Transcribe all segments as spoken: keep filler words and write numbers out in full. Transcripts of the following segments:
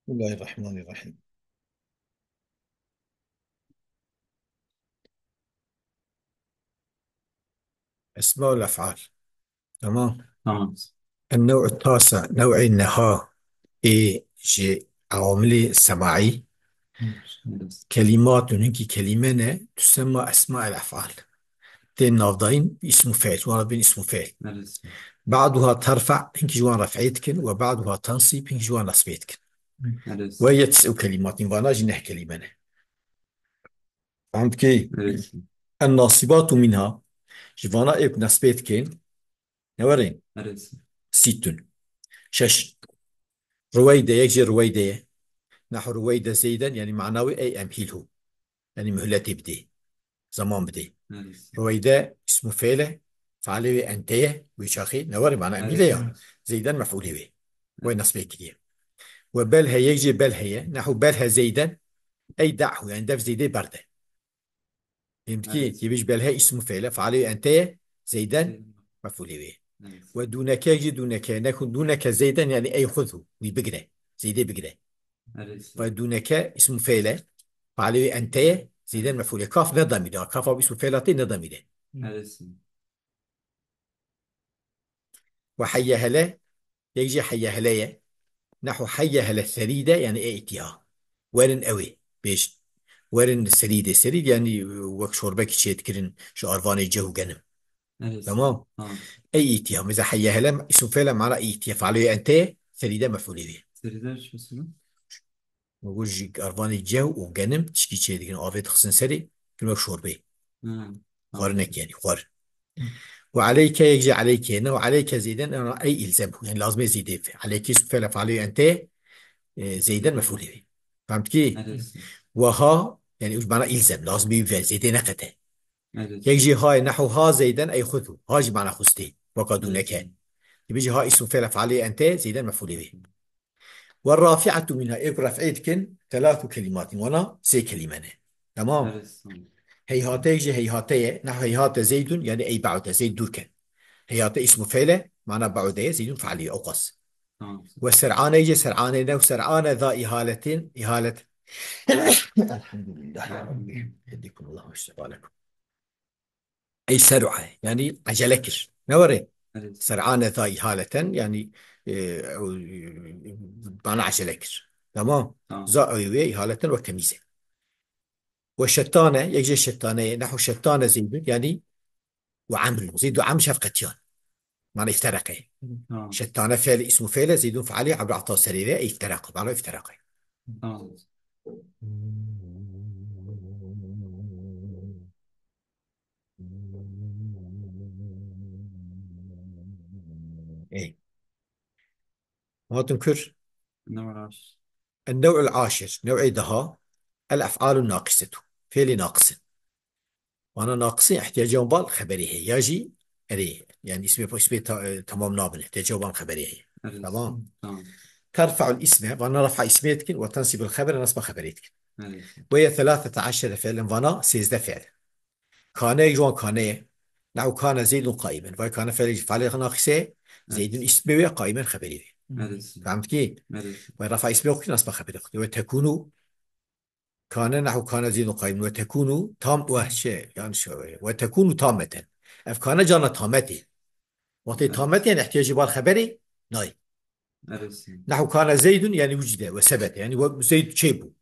Bismillahirrahmanirrahim. Esmaul ef'al. Tamam. Tamam. النوع التاسع, new'ê neha ê ji awamilê semaî. Evet. Kelimatun, hinkî kelîme ne, tusemma esmaul ef'al. Tên navdayîn ismu fiil, wan dibên ismu fiil. Evet. Ba'duha terfa, hinkî ji wan ref'ê dikin, ve ba'duha tensîb, hinkî ji wan nesbê dikin. Evet. Ve hiye tis'u kelimatîn, vana jî neh kelîme ne. Fehm dikî? Evet. En nasibatu minha, ji vana ê ku nesbê dikin, ne werin? Evet. Sittun. Şeş. Ruweyde, yek jê Ruweyde ye. Nehu Ruweyde Zeyden, yani mana wê ey emhilhu. Yani muhletê bidê. Zaman bidê. Evet. Ruweyde ismu fiil e. Fealê wê ente ye. Wê çaxê ne werin, mana emhîle ya. Evet. Zeyden mef'ulê wê. Wê nesbê kiriye. Ve belhe, yek jê belhe ye. Nehu belhe Zeyden. Ey da'hu, yani dev Zeydê berde. Fehmtî? Evet. Yê bîj belhe îsmû fe'l e, fe'lê wê ente ye, Zeyden Zeyden. Mef'ulê wê ye. Evet. Ve dûneke jî dûneke, neku dûneke Zeyden, yani ey xudhu, wî bigire. Zeydê bigire. Evet. Ve dûneke îsmû fe'l e, fe'lê wê ente ye, Zeyden mef'ulê. Kaf ne damîr e. Kaf abi îsmû fe'l tê ne damîr e. Evet. Ve heyye hele, yek jî heyye hele ye. Nehu heyye hele serîde, yani ê îtîha. Werin ewê, bêjin. Werin serîde, serîd yani wek şorbekî çêdikirin ji arvanê ceh û genim. Evet. Tamam. Tamam. Ey îtîha. Mesela heyye hele îsmû fe'l e, mana ey îtîha. Fe'lê wê ente ye, serîde mef'ulê wê. Serîde çi mesela? Û ji arvanê ceh û genim tişkî çêdikin, avê dixistin serê, kirin wek şorbeyê. Hmm. Xwarinek yani, xwar. Ve aleyke, yek jî aleyke, ne ve aleyke Zeyden, yani ey ilzem, yani lazim e Zeydê fe. Aleyke ismu fe'l e, fe'lê ente, e, Zeyden mef'ulê wê. Fehmtî? Evet. Ve ha, yani bana ilzem, lazim e ve, Zeydê neqete. Evet. Yek jî ha ye, nehu ha Zeyden ey xudhu. Ha jî mana xustê. Weka dûneke. Evet. Dibêjî ha îsmû fe'l e, fe'lê ente, Zeyden mef'ulê wê. Ve rafi'atu minha, ê ku ref'ê dikin, telatu kelimatin. Wana sê kelîme ne. Tamam. Evet, tamam. Heyhate jî heyhate ye. Nehu heyhate Zeydun, yani ey ba'ude, Zeyd dûr ket. Heyhate îsmû fe'l e, mana ba'ude ye, Zeydun fe'lê ye, ewqas. Tamam. Ve ser'ane jî ser'ane ne, ser'ane za ihaletin, ihalet. Elhamdülillah ya Rabbi. Yehdikumullah ve şefalekum. Ey ser'a, yani acele kir. Ne were? Evet. Ser'ane za ihaleten, yani, e, ew, bana acele kir. Tamam. Tamam. Za ew wê ihaleten wek temîz e. Ve şettane, yek jê şettane ye. Nehu şettane Zeydun, yani ve Amrun. Zeyd û Amr şefqetiyan. Mana iftereke. Tamam. Şettane fe'l, îsmû fe'l e, Zeydun fe'lê, Amr ata serê wê, ifterek. Mana iftereke. Tamam. Ey. Hatin kur. New'ul aşir. En-new'ul aşir. New'ê daha. El-ef'alun naqisetu. Fêlê naqis in. Vana naqisê ihtiyacê wan bal xeberê heye. Ya jî erê. Yani ismê, ismê ta-, e, tamam nabin. Ihtiyacê wan xeberê heye. Evet. Tamam. Tamam. Terfa'ul isme. Vana rafa ismê dikin. Ve tensibul xebere, nasba xeberê dikin. Evet. Ve ye thelâthete aşere fe'len, vana sêzdeh fe'l. Kane, ji wan kane ye. Nehu kane Zeydun qaimen. Vay kane fe'lê jî fe'lê naqise. Evet. Zeydun ismê wê, qaimen xeberê wê. Evet. Fehmtî? Evet. Vay rafa ismê xwe, nasba xeberê xwe. Ve tekunu. Kane nehu kane Zeydun qaimen. Ve tekunu tam, ve şey, yanlış. Ve tekunu tameten. Ev kane cana tametê. Wextê Evet. tametê, yani ihtiyacê bal xeberê nayê. Evet. Nehu kane Zeydun, yani wucide ve sebete. Yani we Zeyd çê bû.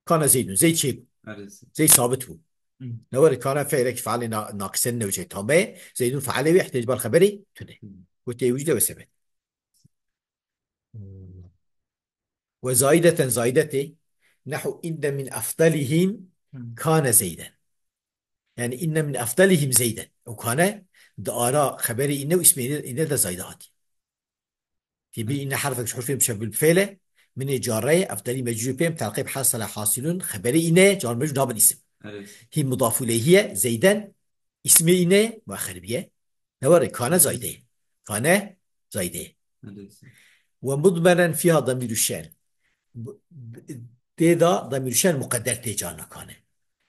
Kana Zeydun, Zeyd çê bû. Evet. Zeyd sabit bû. Hı. Ne were kana fe'lek fe'lê na-, naqisen ne wece tame. Zeydun fe'lê wê ihtiyacê bal xeberê tune. Hı. Wextê wucide ve sebet. Ve zaideten, zaidetê. Nehu inne min efdalihim Hı. kane Zeyden. Yani inne min efdalihim Zeyden. O kane di ara xeberê inne û ismê inne, inne de zayde hatî. Tî bî inne herfek ji hurfê muşebbil bi fêl e, minê carre ye, efdalî mecrûrê pê em telqîb hasele hasilun, xeberê inne, car mecrûr nabin îsim. Evet. Hî mudafû leyhî ye, Zeyden, îsmê inne, muexxer bîye. Ne were, kane zayde ye. Kane zayde ye. Evet. Ve mudmenen fiha damîru şen. B-, b-, tê da damîru şen muqedder tê carna kane.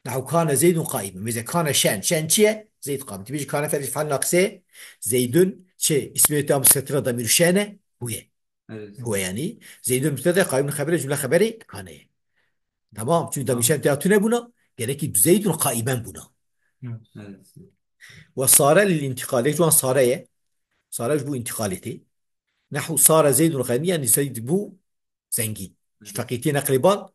Nehu kane Zeydun qaimen. Mêze kane şen. Şen çi ye? Zeyd qaimen. Tî bêjî kane fe'lê fe'l naqisê. Zeydun çi? Îsmê tam setira damîru şen e. Bûye. Evet. Huve yani. Zeydun mübtede, qaimun xebere, cümle xeberi kane. Tamam. Çünkü da Tamam. mişen tiyatune buna. Gerekî Zeydun qaimen buna. Evet. Evet. Ve sare lil intikal. Yek ciwan sare ye. Sare ji bu intikal eti. Nehu sare Zeydun ganiyen, yani Zeyd bu zengin. Evet. Fakirtiye neqlê bal,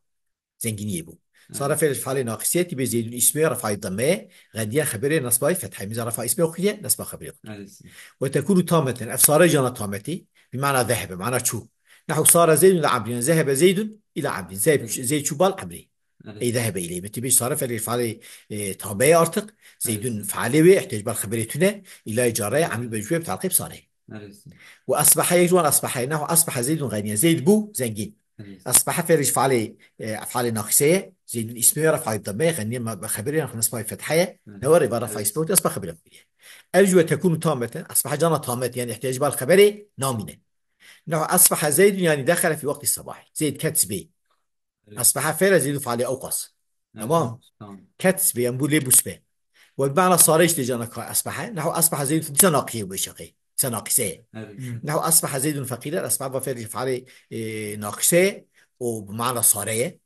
zenginiyê bû. Evet. Sare fiil falê naqisiyetî bê Zeydun ismi rafayı damme, ganiyen xebere nasbayı fethayı. Miza rafa ismi oxuye, nasba xebere oxuye. Evet. Ve tekunu tameten. Ev sare cana tameti. Bi mana zehebe, mana çû. Nehu sare Zeydun ila Amrin. Zehebe Zeydun ila Amrin. Zeyd, Evet. Zeyd çû bal Amrî. Evet. Ey zehebe ileyh. Metî bê sare fiil falê, e, tameye artık. Zeydun Evet. faale ve ihtiyac bal xebere tune. İlay care, Amrî bejwe, talqib sare. Evet. Ve asbaha yek ciwan asbaha. Nehu asbaha Zeydun ganiyen. Zeyd bu zengin. Evet. Asbaha fiil falê, e, falê naqiseye. Zeydun ismi ve rafayı damme, ganiyen ma xebere nasbayı fethayı. Evet. Ne var, va rafa Evet. ismi asba xebere. Ev ji ve tekunu tameten. Asbaha cana tamet, yani ihtiyac bal xebere namine. Nehu asbaha Zeydun, yani dexele fi waqti sabahî. Zeyd ket sibê. Evet. Asbaha fiil Zeydun falê ewqas. Evet. Tamam. Tamam. Ket sibê, yani bu lê bu sibê. Ve bi mana sare işte cana ka asbaha. Nehu asbaha Zeydun dîsa naqiye bu şaqê. Dîsa naqise. Evet. Hı. Nehu asbaha Zeydun fakire, asbaha fiil falê, e, naqise, o bi mana sare ye.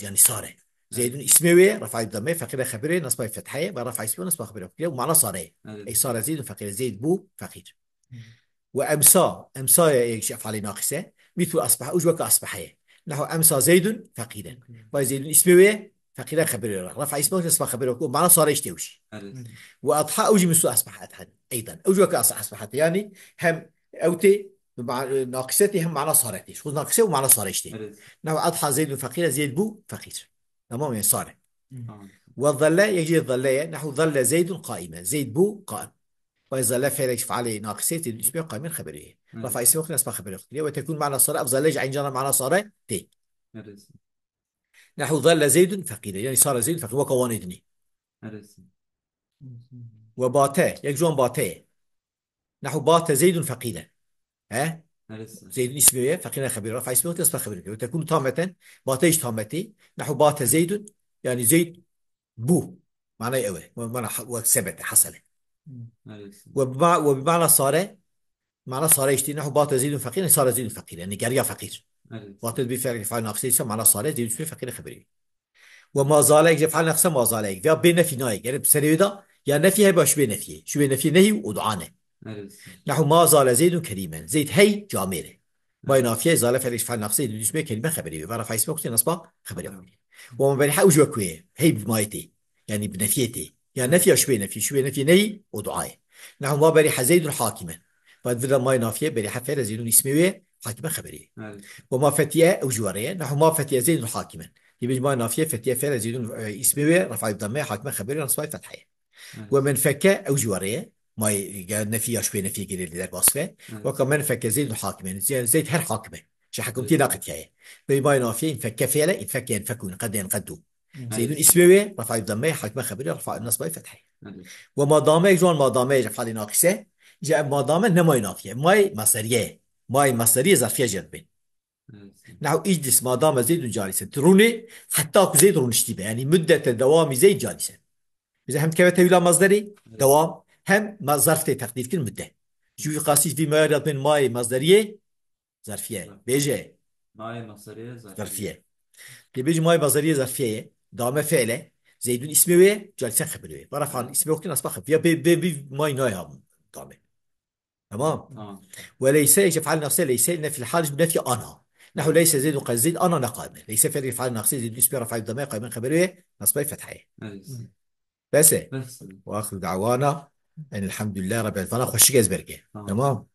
Yani sare. Zeydun ismi ve, rafayı damme, fakire xebere, nasbayı fethayı, ve rafa ismi nasba xebere. O mana sare. Evet. Ey sare Zeydun fakire, Zeyd bu fakir. Hı. Ve emsa, emsa ye, ye, şey, falê naqise. Mithu asbaha, uc weke asbaha ye. Nehu emsa Zeydun fakiren. Hı. Vay Zeydun ismi ve, fakiren xebere. Rafa ismi nasba xebere. O mana sare işte uş. Evet. Hı. Ve adha uc misu asbaha adhan. Eydan. Uc weke as-, asbaha. Yani hem ewte, ma-, naqiseti hem mana sareti. Şu naqise ve mana sare işte. Evet. Nehu adha Zeydun fakire, Zeyd bu fakir. Tamam yani sare. Tamam. Ve zalle, yek jê zalle ye. Nehu zalle Zeydun qaimen. Zeyd bu qaim. Vay zalle fiilek falê naqisê tê ismi qaimen xeberi. Evet. Rafa ismi waqt nasba xeberi waqt. Ve tekun mana sare, ev zalle ji eyn cana mana sare tê. Evet. Nehu zalle Zeydun fakire. Yani sare Zeydun fakir. Waka wanê dinê. Evet. Ve bate, yek ciwan bate ye. Nehu bate Zeydun fakire. He? Evet. Zeydun ismi ye, fakire xeberi. Rafa ismi waqt nasba xeberi. Ve tekun tameten, bate iş tameti. Nehu bate Zeydun, yani Zeyd bu. Manayê ew e. Mana ha-, wek sebete, hasele. Hı. Evet. Ve bi ma-, ve bi mana sare, mana sare işte, nehu bate Zeydun fakir, sare Zeydun fakir. Yani geriya fakir. Evet. Wate bi fiil, fail naqise ise mana sare, Zeydun ismi fakir xeberi. Ve ma zale, ek fiil naqise ma zale, ek. Ya bê nefî nayê. Yani serê da, ya nefî heba şu bê nefî. Şu bê nefî nehî û dua ne. Evet. Nehu ma zale Zeydun kerimen. Zeyd hey camêre. May nafiye zale fiil, fail naqise Zeydun ismi kerime xeberi. Ve rafa ismi waqt nasba xeberi. Tamam. Ve ma beriha uc wekuye. Hey bi mayetê. Yani bi nefiyetê. Ya nefiya şu bê nefî. Şu bê nefî nehî û dua ye. Nehu ma beriha Zeydun hakimen. Ve vila may nafiye beriha fiil Zeydun ismi ve hakimen xeberi. Evet. Ve ma fetiye ew ji were ye. Nehu ma fetiye Zeydun hakimen. Dibêj ma nafiye fetiye fiil Zeydun, e, ismi ve rafa damme hakimen xeberi nasba fethayı. Evet. Ve men fekke ew ji were ye. May ge-, nefiya şu bê nefî girê li derbas ve. Evet. Weka men fekke Zeydun hakimen. Ze-, Zeyd her hakime. Ji hekimtî Evet. naqitiyaye. Ve may nafiye infekke fiile, infekke yenfeku, qede yenqedu. Evet. Zeydun ismi ve, rafa damme, hakime xeberi, rafa nasba fethayı. Evet. Ve ma dame, ek ciwan ma dame, ji falê naqise, ji ev ma dame ne may nafiye. May masderiye. May masderiye zarfiye jê dibên. Evet. Nehu iclis ma dame Zeydun calisen. Tu rûnê heta ku Zeyd rûniştî be. Yani müddete dewamî Zeyd calisen. Bize hem dikeve tevîla masderê, Evet. dewam, hem ma zarf tê teqdîr kirin müdde. Ji wî qasî vî mayarî dibên mayê masderiyê zarfiye. Evet. Bêje. Mayê masderiyê zarfiye. Zarfiye. Dê bêjî mayê masderiyê zarfiye ye. Dame fiile. Zeydun ismi wê, calisen xeberi wê. Vara faal ismi wekî nasba xeberi. Ya bê, bê, bê may nayê ha dame. Tamam. Tamam. Ve leyse, işte faal nafse leyse, nefil hal, nefî ana. Nehu leyse Zeydun qaimen, Zeyd ana ne qaime. Leyse fiil faal nafse, Zeydun ismi rafa dame, qaimen xeberi wê, nasbayê fethayê. Evet. Bes e. Bes. Ve axiru da'wana en elhamdülillah rabbil alemin. Vana xweşik ezber ke. Tamam. Tamam.